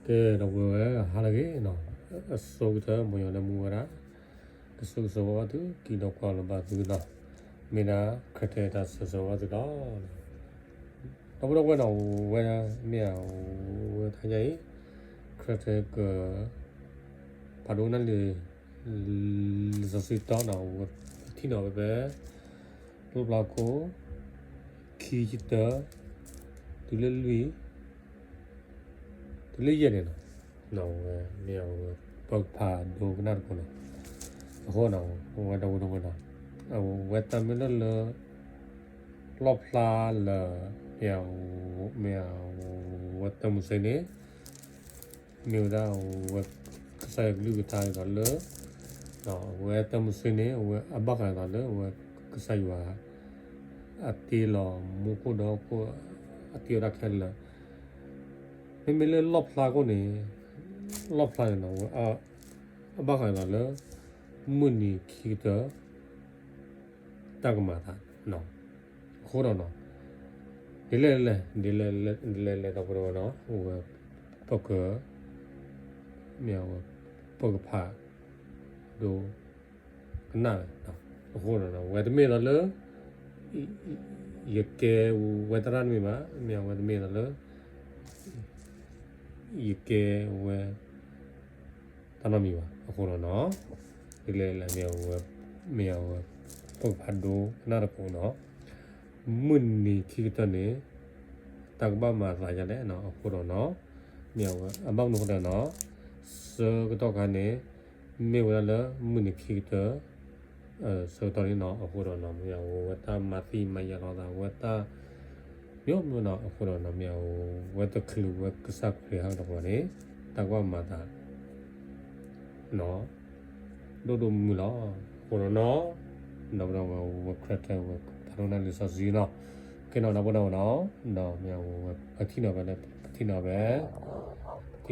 ကဲ ဒီပုၢ်ဝဲၢ် ဟါလၢအဂ့ၤနီၤ, အဆိကတၢၢ် မ်ယွၤလၢမူဝဲဒၣ် ကဆိၣ်ဂ့ၤဆိၣ်ဝါဘၣ်သု ကံၣ်ဒီကွၢ်လၢၤဘၣ်သုနီၤ, မ့ၢ်ဒၣ်ခရၢထၢၣ်တၢ်ဆၢဂ့ၤဆိၣ်ဝါဘၣ်သုလီၤ. ဒီပုၢ်ဝဲၢ်နီၤ ဝဲမ့ၢ်အဝဲတဟါညါအံၤ ခရၢထၢၣ်က ဖးဒိၣ်နၢ်လံၤ လံာ်စီဆှံတီနီၤ ဝဲပထံၣ်နီၤဝဲဖဲ လီၣ်ဖျါခိၣ် ခံဆံတၢ တုၤလၢလွံၢ် တုၤလၢယဲၢ်န့ၣ်လီၤ. ဝဲမ့ၢ်အဝဲ ပကဖးဒိကနၣ်တကိးနီၤ, အဃိနီၤ ဝဲဒီပုၢ်ဝဲၢ်နီၤ အဝဲတၢ်မ့ၢ်လၢလၢ လီၣ်ဖျါလၢ မ့ၢ်အဝဲတၢ်မုၢ်စ့န့ၣ် မ့ၢ်ဝဲဒၣ်အဝဲ ကစၢ်ယွၤကလုၢ်ကထါဒ်သိးလၢ အဝဲတၢ်မုၢ်စ့န့ၣ် အဝဲအဘၣ်ဃးဒ်သိးလၢအဝဲကစၢ်ယွၤ အတ့လီၤမူခိၣ်ဒီးဟီၣ်ခိၣ် အတ့ဝဲဒၣ်ခဲလၢာ်, မ့မ့ၢ်လၢလီၣ်ဖျါခိၣ်န့ၣ် လီၣ်ဖျါန့ၣ်နီၤ အဘၣ်ဃးဒ်သိးလၢ မုၢ်နံၤခံကတၢၢ် တၢ်ကမၤအသး အဃိဒီးနီၤ ဒ်လဲၣ်လဲၣ် ဒ်လဲၣ်လဲၣ် ဒီပုၢ်ဝဲၢ်နီၤ ဝဲ ပက မ့ၢ်အဝဲ ပကဖးဒိ ကနၣ်ဝဲ အဃိဒီးနီၤ ဝဲတမ့ၢ်ဒီးလၢ ယကဲဝဲသရၣ်တမ့ၢ်ဘၣ်, မ့ၢ်အဝဲတမ့ၢ်ဒီးလၢ ယကဲဝဲ တၢ်နီတမံၤဘၣ်. အဃိဒီးနီၤ ဒ်လဲၣ်လဲၣ် မ့ၢ်အဝဲ မ့ၢ်အဝဲ ပကဖးဒိကနၣ်တကိးနီၤ, မုၢ်နံၤခံကတၢၢ်န့ၣ် တၢ်ကဘၣ်မၤအသးဒ်လဲၣ်နီၤ. အဃိဒီးနီၤ မ့ၢ်အဝဲ အဘၣ်မနုၤအဃိဒီးနီၤ ဆၢကတီၢ်ခါန့ၣ် မ့ၢ်ဝဲဒၣ်လၢမုၢ်နံၤခံကတၢၢ် ဆၢကတီၢ်န့ၣ်နီၤ. အဃိဒီးနီၤ မ့ၢ်အဝဲတၢ်မၤသံမၤယၤလိာ်သး အဝဲတၢ် မ့ၢ်မ့ၢ်နီၤ. အဃိဒီးနီၤ မ့ၢ်အဝဲတချုးဝဲကစၢ်ခရံာ်ဟးထီၣ်တပှၤန့ၣ် တၢ်ကဘၣ်မၤသး ဒိၣ်ဒိၣ်မုၢ်မုၢ်လီၤ. အဃိဒီးနီၤ ဒီးဝဲ ဝဲခရၢထၢၣ်ဝဲဖးဒိၣ်နၢ်လံာ်စီဆှံနီၤ. ကဲနီၤ ဒီပုၢ်ဝဲၢ်နီၤ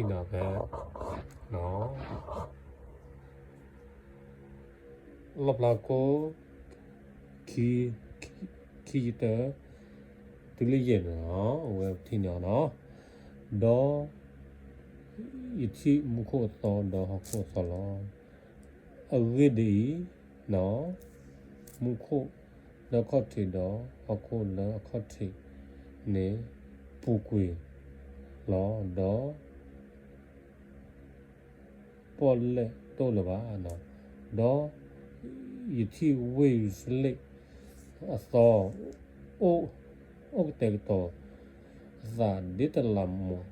ဒီးမ့ၢ်အဝဲ ပထံၣ်နီၤဖဲလဲၣ် ပထံၣ်နီၤဖဲ ပထံၣ်နီၤဖဲ လီၣ်ဖျါခိၣ် ခံ ခံဆံတၢ တုၤလၢယဲၢ်န့ၣ်လီၤ. အဝဲပထံၣ်န့ၢ်အီၤနီၤ, ဒီး ယထံၣ်မူခိၣ်အသီ ဒီးဟီၣ်ခိၣ်အသီလီၤ. အဂ့ၢ်ဒ်အံၤ, မူခိၣ်လၢအခီၣ်ထံး ဒီးဟီၣ်ခိၣ်လၢအခီၣ်ထံးန့ၣ် ပူၤကွံာ်လီၤ, ဒီး ပီၣ်လဲၣ်တအိၣ်လၢၤဘၣ်. ဒီးယထံၣ်ဝ့ၢ်ယရူၤၡလ့ၣ်အသီ အိၣ်ကတဲာ်ကတီၤအသး ဒ်တလးမူး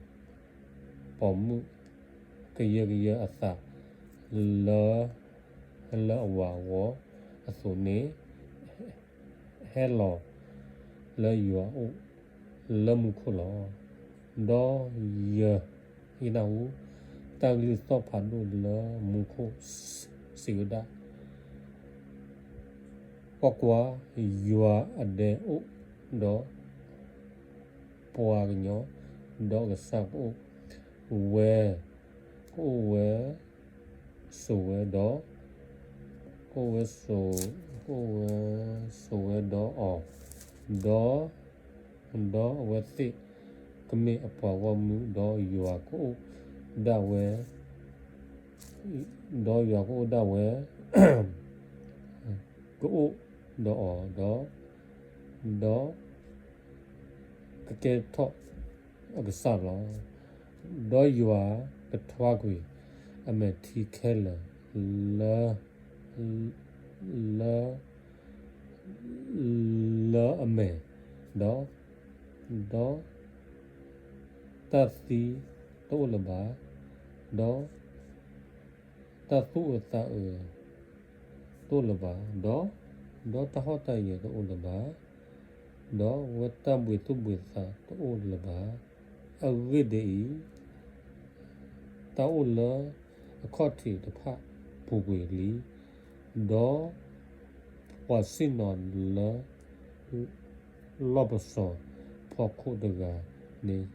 ပိာ်မုၣ်ကယၢကယၢအသး လၢ လၢအဝၤအဂီၢ်အသိးန့ၣ် ဟဲလီၤလၢယွၤအအိၣ်လၢမူခိၣ်လီၤ. ဒီးယ ယနၢ်ဟူတၢ်ကလုၢ်သီၣ်ဖးဒိၣ်လၢမူခိၣ်စံးဝဲဒၣ်, ကွၢ်ကွၢ်, ယွၤအဒဲအိၣ်ဒီးပှၤကညီ, ဒီးကစၢ်ကအိၣ်ဝဲ ကအိၣ်ဝဲဆိးဝဲဒီး ကအိၣ်ဝဲဆိး ကအိၣ်ဝဲဆိးဝဲဒီးအီၤ, ဒီး ဒီးအဝဲသ့ၣ်ကမ့ၢ်အပှၤဂီၢ်မုၢ်, ဒီးယွၤကအိၣ်ဒၣ်ဝဲ, ဒီးယွၤကအိၣ်ဒၣ်ဝဲ ကအိၣ်ဒီးအီၤ, ဒီး ဒီးကကဲထီၣ်အကစၢ်လီၤ. ဒီးယွၤကထွါကွံာ်အမဲာ်ထံခဲလၢာ်လၢ လၢ လၢအမဲာ်, ဒီး ဒီးတၢ်သံတအိၣ်လၢၤဘၣ်, ဒီး တၢ်သူၣ်အုးသးအုး တအိၣ်လၢၤဘၣ်, ဒီး ဒီးတၢ်ဟီၣ်တၢ်ယၢၤတအိၣ်လၢၤဘၣ်, ဒီးအဝဲတၢ်ဘှံးသူၣ်ဘှံးသးတအိၣ်လၢၤဘၣ်. အဂ့ၢ်ဒ်အံၤ, တၢ်အိၣ်လၢအခီၣ်ထံးတဖၣ်ပူၤကွံာ်လံ, ဒီးပှၤဆ့ၣ်နီၤလၢ လီၢ်ပစီၤဖီခိၣ်တဂၤန့ၣ်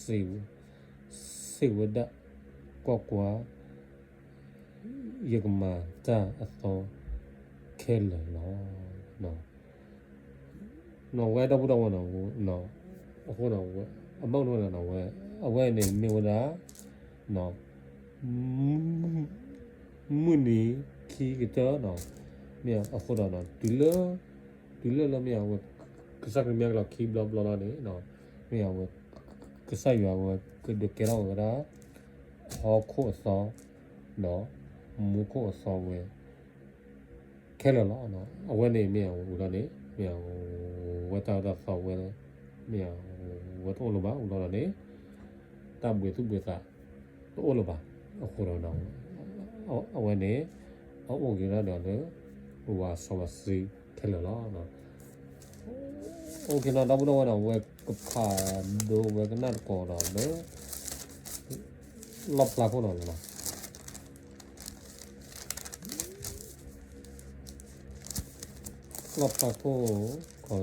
စံးဝဲဒၣ်, ကွၢ်ကွၢ်, ယကမၤတၢ်အသီခဲလၢာ်လီၤ. နီၢ်ဝဲဒီပုၢ်ဒီဝဲၢ်နီၢ်, အဃိနီၢ်ဝဲ အဘၣ်နီၢ်ဝဲ အဝဲန့ၣ်မ့ၢ်ဝဲဒၣ် မုၢ်နံၤခံကတၢၢ်နီၤ, မ့ၢ်အဃိဒီး တုၤလၢ တုၤလၢလၢမ့ၢ်အဝဲ ကစၢ်ခရံာ်မ့ၢ်ကလီၤခံဘျီဘျီလီၤန့ၣ် မ့ၢ်အဝဲ ကစၢ်ယွၤဝဲကဒုးကဲထီၣ်ဝဲဒၣ် ဟီၣ်ခိၣ်အသီ ဒီး မူခိၣ်အသီဝဲ ခဲလၢာ်လီၤ. အဝဲန့ၣ်မ့ၢ်အဝဲအူလီၤန့ၣ် မ့ၢ်အဝဲတၢ်အၢတၢ်သီဝဲ မ့ၢ်အဝဲတအိၣ်လၢၤဘၣ် အူလီၤလီၤန့ၣ် တၢ်ဘှံးသူၣ်ဘှံးသးတအိၣ်လၢၤဘၣ်. အဃိဒီး အဝဲန့ၣ် အအိၣ်က့ၤဒၣ်ဒီးလၢ ဝၤစီၤဝၤစံခဲလၢာ်လီၤ. အိၣ်ခ့နီၤ ဒီပုၢ်ဒီဝဲၢ်နီၤ ဝဲကဖးဒိဝဲကနၣ်တကိးဒီးလၢ လီၣ်ဖျါခိၣ်နီၤလီၤ. လီၣ်ဖျါခိၣ် လီၣ်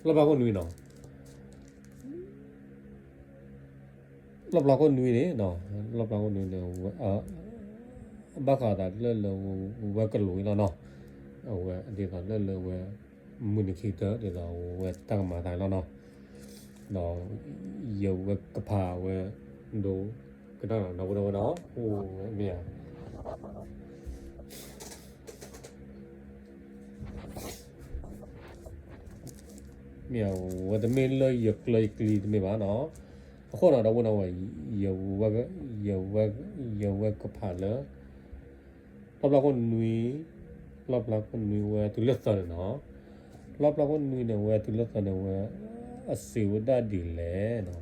ဖျါခိၣ်နွံနီၤ, လီၣ်ဖျါခိၣ်နွံန့ၣ်, လီၣ်ဖျါခိၣ်နွံန့ၣ် ဘၣ်ဃးဒီးလၢလၢဝဲကလူးအံၤလီၤနီၤ, အဝဲဒ်သိးလၢလၢဝဲ မုၢ်နံၤခံကတၢၢ် ဒ်သိးဝဲတၢ်ကမၤသးလီၤနီၤ, ဒီးယဝဲကဖးဝဲ ဒိကတၢၢ်နီၤ ဒီပုၢ်ဒီဝဲၢ်နီၤ, အိၣ်မ့ၢ်ဧါ မ့ၢ်ဧါ, ဝဲတမ့ၢ်လၢယကျၢၤယကျံၤတမ့ၢ်ဘၣ်နီၤ, အဃိနီၤ ဒီပုၢ်ဒီဝဲၢ်, ယဝဲကဖးလၢ လီၣ်ဖျါခိၣ်နွံ, လီၣ်ဖျါခိၣ်နွံဝဲတုၤလၢသၢန့ၣ်နီၤ, လီၣ်ဖျါခိၣ်နွံန့ၣ်ဝဲတုၤလၢသၢန့ၣ်ဝဲ အစံးဝဲဒၣ်ဒ်လဲၣ်နီၤ,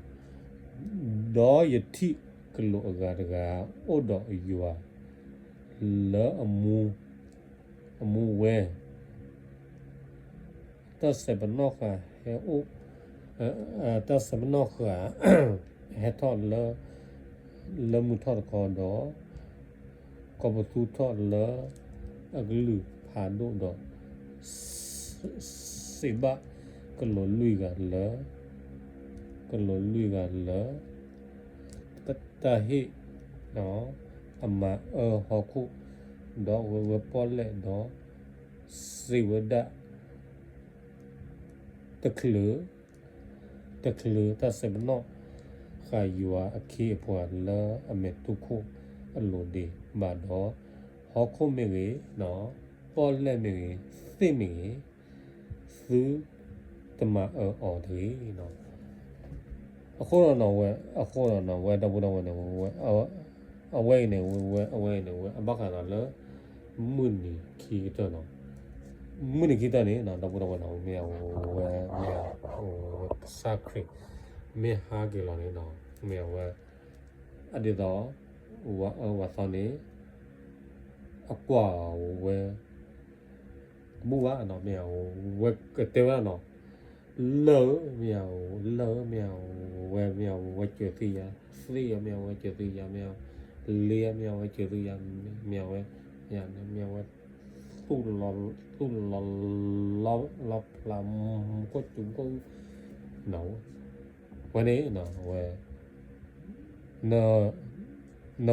ဒီးယထံၣ်ကလူးအဂၤတဂၤ အိၣ်ဒီးယွၤ လၢအမူ အမူဝဲ တၢ်စဲးပနီၣ်ဃာ်ဟဲအိၣ်, တၢ်စဲးပနီၣ်ဃာ် ဟဲထီၣ်လၢ လၢမုၢ်ထီၣ်တခီဒီး ကိးပသူထီၣ်လၢအကလုၢ်ဖးဒိၣ်ဒီး စံးဘၣ်ကလူးလွံၢ်ဂၤလၢ ကလူးလွံၢ်ဂၤလၢ တၢ်ဟ့ၣ် အမၤအၢဟီၣ်ခိၣ် ဒီးအဝဲပီၣ်လဲၣ်ဒီး စံးဝဲဒၣ် တချုး တချုးတၢ်စဲးပနီၣ်ဃာ်ယွၤအခ့အပှၤလၢအမဲာ်တူၢ်ခိၣ်အလိၤဒံးဘၣ်ဒီး, ဟီၣ်ခိၣ်မ့ၢ်ဂ့ၤ, ပီၣ်လဲၣ်မ့ၢ်ဂ့ၤ, သ့ၣ်မ့ၢ်ဂ့ၤ, သုတမၤအၢအီၤတဂ့ၤ. အဃိဒီးဝဲ, အဃိဒီးဝဲဒီပုၢ်ဒီဝဲၢ်န့ၣ် အဝဲအံၤန့ၣ်ဝဲ အဝဲအံၤန့ၣ်ဝဲ အဘၣ်ဃးဒီးလၢ မုၢ်နံၤခံကတၢၢ်နီၤ, မုၢ်နံၤခံကတၢၢ်န့ၣ် ဒီပုၢ်ဒီဝဲၢ်န့ၣ် မ့ၢ်အဝဲ မ့ၢ်အဝဲကစၢ်ခရံာ် မ့ၢ်ဟးက့ၤလီၤန့ၣ်နီၤ, မ့ၢ်အဝဲ အဒ်သိး ဝၤအၢဝၤသီန့ၣ် အကွၢ်ဝဲ တဘူၣ်ဘၣ်နီၤ, မ့ၢ်အဝဲကတဲဝဲဒၣ်နီၤ, လၢဧၢ မ့ၢ်ဧါ, လၢဧၢ မ့ၢ်ဧါ, ဝဲ မ့ၢ်ဧါ, ဝဲစၢၤသုယၤ, သ့ၣ်ဧၢ မ့ၢ်ဧါ, ဝဲစၢၤသုယၤ, မ့ၢ်ဧါ, လ့ဧၢ မ့ၢ်ဧါ, ဝဲစၢၤသုယၤ, မ့ၢ်ဧါ, ဝဲ မ့ၢ်ဧါ, ဝဲ သူၣ်လီၤ သူၣ်လီၤ လီၤဖျါ မူခိၣ်စူၤခိၣ် နီၤ, ဝဲန့ၣ် ဝဲ န န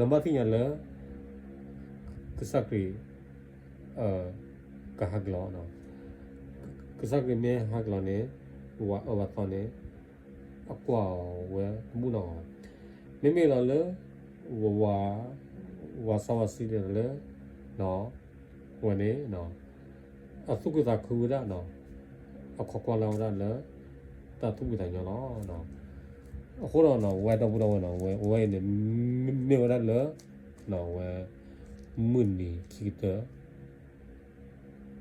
ဘၣ်သ့ၣ်ညါလၢ ကစၢ်ခရံာ် ကဟးက့ၤလီၤ, ကစၢ်ခရံာ်မ့ၢ်ဟးက့ၤလီၤန့ၣ် ဝၤအၢဝၤသီန့ၣ် အကွၢ်ဝဲတဘူၣ်နီၤ, မ့မ့ၢ်လီၤလၢ ဝ ဝၤစီဝၤဆှံန့ၣ်လၢ ဝဲန့ၣ် အသူၣ်ခုသးခုဝဲဒၣ်နီၤ, အခီကွၢ်လၢ်ဝဲဒၣ်လၢ တၢ်သူၣ်ဖှံသးညီလီၤ. အဃိဒီးနီၤ ဝဲဒီပုၢ်ဒီဝဲၢ်နီၤ ဝဲအဝဲအံၤန့ၣ် မ့ၢ်ဝဲဒၣ်လၢ ဝဲ မုၢ်နံၤခံကတၢၢ်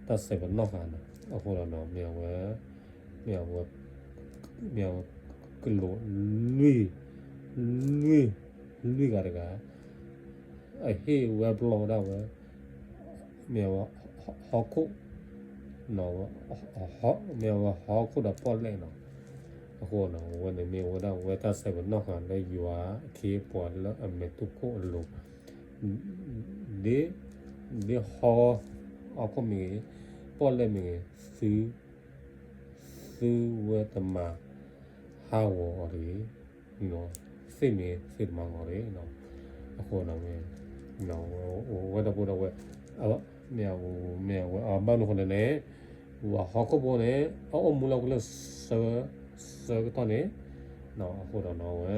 တၢ်စဲးပနီၣ်ဃာ်နီၤ အဃိဒီးနီၤ မ့ၢ်အဝဲ မ့ၢ်အဝဲ မ့ၢ်အဝဲ ကလူးလွံၢ် လွံၢ် လွံၢ်ဂၤတဂၤ အဟ့ၣ်ဝဲပျီဝဲဒၣ်ဝဲ မ့ၢ်အဝဲ ဟီၣ်ခိၣ် မ့ၢ်အဝဲဟီၣ်ခိၣ်ဒီးပီၣ်လဲၣ်နီၤ, အဃိနီၤ အဝဲန့ၣ်မ့ၢ်ဝဲဒၣ်ဝဲတၢ်စဲးပနီၣ်ဃာ်လၢယွၤအခ့အပှၤလၢအမဲာ်တူၢ်ခိၣ်အလိၤ ဒ် ဒ်ဟီၣ်ခိၣ်မ့ၢ်ဂ့ၤ ပီၣ်လဲၣ်မ့ၢ်ဂ့ၤ သု သုဝဲတမၤဟးဂီၤအီၤတဂ့ၤ, သ့ၣ်မ့ၢ်သုတမၤဂီၤတဂ့ၤ, အဃိ ဝဲဒီပုၢ်ဒီဝဲၢ် မ့ၢ်အဝဲ မ့ၢ်အဝဲ အဘၣ်မနုၤအဃိလဲၣ်န့ၣ်, ဝၤဟီၣ်ခိၣ်ဖိန့ၣ် အအိၣ်မူလၢဟီၣ်ခိၣ်ချၢဆၢကတီၢ်န့ၣ်, အဃိဒီးနီၤ အဝဲ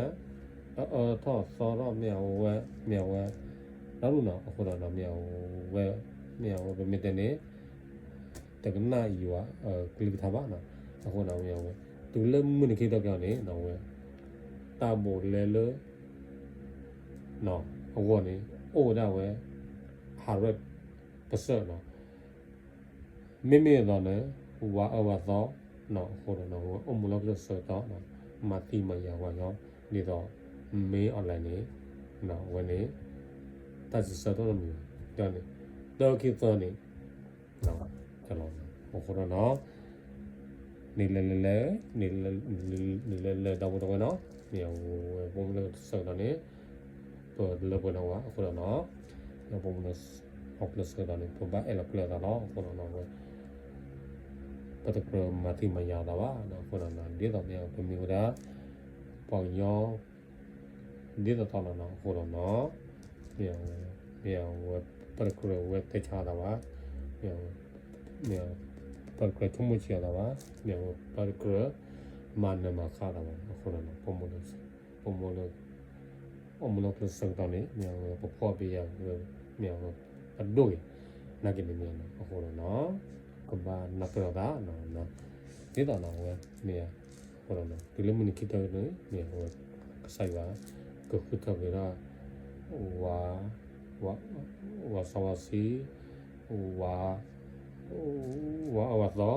အအၢထီၣ်သီထီၣ် မ့ၢ်အဝဲ မ့ၢ်အဝဲ တၢ်ရူၢ်နီၤ အဃိဒီးနီၤ မ့ၢ်အဝဲ မ့ၢ်အဝဲ ပမ့ၢ်တဲန့ၣ် တကနၣ်ယွၤကလုၢ်ကထါဘၣ်နီၤ, အဃိဒီးမ့ၢ်အဝဲ တုၤလၢမုၢ်နံၤခံကတၢၢ်က့ၤအီၤန့ၣ် အဝဲ တၢ်ဘိးလဲလၢ အဂီၢ်န့ၣ် အိၣ်ဝဲဒၣ်ဝဲ ဟးရဲၣ်ပစၢၢ်နီၤ, မ့မ့ၢ်အသိးန့ၣ် ဝၤအၢဝၤသီနီၤ အဃိဒီးနီၤ အဝဲအိၣ်မူလၢဟီၣ်ခိၣ်ချၢဆၢကတီၢ်နီၤ, မၤသံမၤယၤဝဲညီ ဒ်သိး မ့ၢ်အီၣ်လဲၣ်န့ၣ် အဝဲန့ၣ် တၢ်စံးဆၢတအိၣ်နီတမံၤဘၣ်, န့ၣ် တၢ်ခံသၢန့ၣ် အဃိဒီးနီၤ နံၤလဲၤလဲၤလဲၤ နံၤလဲၤလဲၤ ဒီပုၢ်ဒီဝဲၢ်နီၤ, မ့ၢ်အဝဲ ပိာ်မုၣ်လၢဟီၣ်ခိၣ်ချၢဆၢကတီၢ်န့ၣ် ပလၢပှဲၤနီၣ်ဝဲ အဃိဒီးနီၤ, ပပိာ်မုၣ်လၢဟီၣ်ခိၣ်ချၢဆၢကတီၢ်န့ၣ် ပဘၣ်အဲၣ်လီၤကွံာ်လိာ်သးလီၤ, အဃိဒီးနီၤ အဝဲ ပတကြၢးမၤသံမၤယၤသးဘၣ်နီၤ, အဃိဒီးနီၤ ဒ်သိးမ့ၢ်အဝဲ ပမ့ၢ်ဝဲဒၣ် ပှၤကညီ ဒ်သိးသိးလီၤနီၤ, အဃိဒီးနီၤ မ့ၢ်အဝဲ မ့ၢ်အဝဲ ပတကြၢးဝဲတဲဆါအသးဘၣ်, မ့ၢ်အဝဲ မ့ၢ်အဝဲ ပတကြၢးဆိကမိၣ်ဆံးအသးဘၣ်, မ့ၢ်အဝဲ ပတကြၢး မၤနၢၤမၤဃၣ်အသးဘၣ်, အဃိဒီးနီၤ ပမိၢ်လၢ ပမိၢ်လၢ အိၣ်မူလၢဟီၣ်ခိၣ်ချၢဆၢကတီၢ်န့ၣ် မ့ၢ်အဝဲ ပဖှီၣ်ပယာ် မ့ၢ်အဝဲ ပဒိၣ်က့ၤ နာ်က့န့ၣ်မ့ၢ်နီၤ, အဃိဒီးနီၤ ကဘၣ်နၢ်ပၢၢ်လိာ်သး ဒ်သိးနီၤ အဝဲ မ့ၢ် အဃိဒီးနီၤ တုၤလၢမုၢ်နံၤခံကတၢၢ်န့ၣ် မ့ၢ်အဝဲ ကစၢ်ယွၤ ကဃုထၢက့ၤဒီး ဝၤ ဝၤစီဝၤဆှံ ဝၤ ဝၤအၢဝၤသီ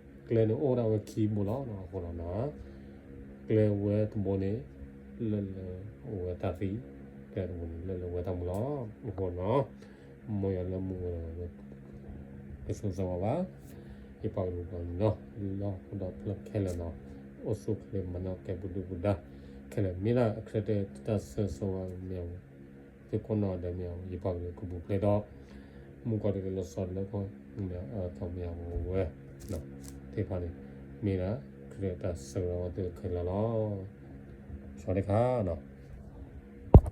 ကျဲန့ၣ်အိၣ်ဝဲဒၣ်ဝဲခံဘိလီၤ, အဃိဒီးနီၤ ကျဲဝဲတဘိန့ၣ် လၢလၢအဝဲတၢ်သံ, ကျဲတဘိန့ၣ် လၢလၢအဝဲတၢ်မူလီၤ, အဃိဒီးနီၤ မ်ယွၤလၢမူဝဲဒီး ကဆိၣ်ဂ့ၤဝဲဘၣ်, ယပှၤကလုာ်ဒီးနီၤ လၢဟီၣ်ခိၣ်ဒီဖျၢၣ်ခဲလၢာ်နီၤ အိၣ်ဆူၣ်အိၣ်ချ့မၤနၢၤကဲပဒုၣ်ပဒါ ခဲလၢာ် မ့ၢ်ဒၣ်ခရံာ်တဲတၢ်ဆၢဂ့ၤဆၢဝါမ့ၢ်အဝဲ သုးခိၣ်နီၢ်ဒီးမ့ၢ်အဝဲ ယပှၤကလုာ်ကပူၤဖျဲးဒီး မူကီၢ်တက့ၢ်လၢစီၤလၢကီၢ် မ့ၢ်အသီမ့ၢ်အဝဲ သ့ၣ်တဖၣ်န့ၣ် မ့ၢ်ဒၣ်ခရံာ်တၢ်ဆၢဂ့ၤဆၢဝါသုခဲလၢာ်လီၤ. စံးတခါနီၤ